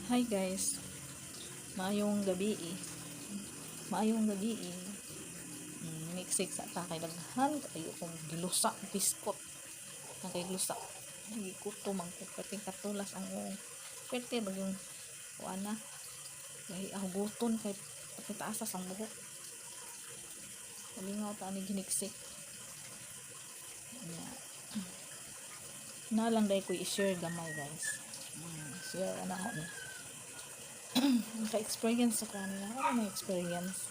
Hi guys. Maayong gabi. Maayong gabi. Niksik sa ta kay daghan kayo kong gilusa biskot. Ang kay gilusa. Gikuto man ko perting katulas ang uong. Perte ba yung kuan na. Lahi ako guton kay pagkitaasas ang buhok. Kalingaw ta ani giniksik. Nya. Na lang dahil ko i-share gamay, guys. Share na ako ni. Naka-experience ako nila. Ako may experience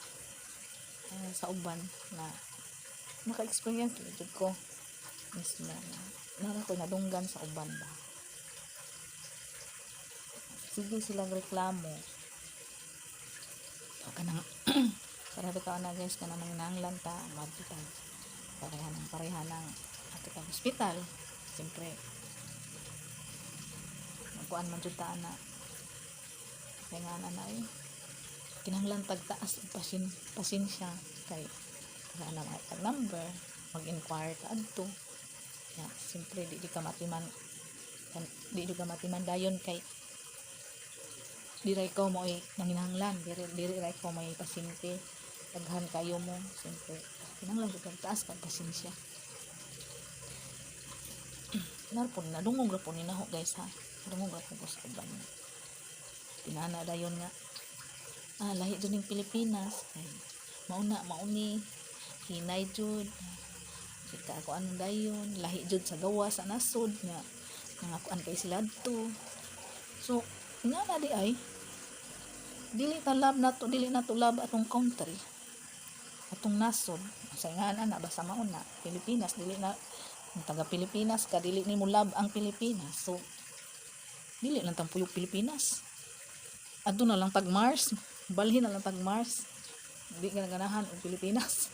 sa uban na naka-experience jud ko mismo na nara ko nadunggan sa uban ba. Sige silang reklamo. Kanang para bitaw na, guys, kanang manginahanglan ta madto ta pareha ng ato tag hospital. Siyempre magkuan man jud ta ana kay nga na ay kinahanglan tag taas og pasensya kay para na mga tag number, mag-inquire ka adto ya. Siyempre di ka matiman dayon kay di ra ikaw mo ay nanginahanglan, diri ra ikaw may pasyente, daghan kayo mo. Siyempre kinahanglan jud kag taas kag pasensya. Narpon nadungog ra po ni naho, guys, ha. Nadungog ra po ko sa uban, tinana dayon nga lahi jud ning Pilipinas kay mauna mauni hinay jud di ka ako anong dayon, lahi jud sa gawas sa nasod nga mga kuan kay sila adto. So nga na di ay dili ta love nato, dili nato love atong country, atong nasod. Sa nga na basta mauna Pilipinas, dili na kung taga Pilipinas ka, dili nimo love ang Pilipinas, so dili lang tang puyok Pilipinas. Adto na lang tag Mars, balhin na lang tag Mars. Di ka na ganahan og Pilipinas.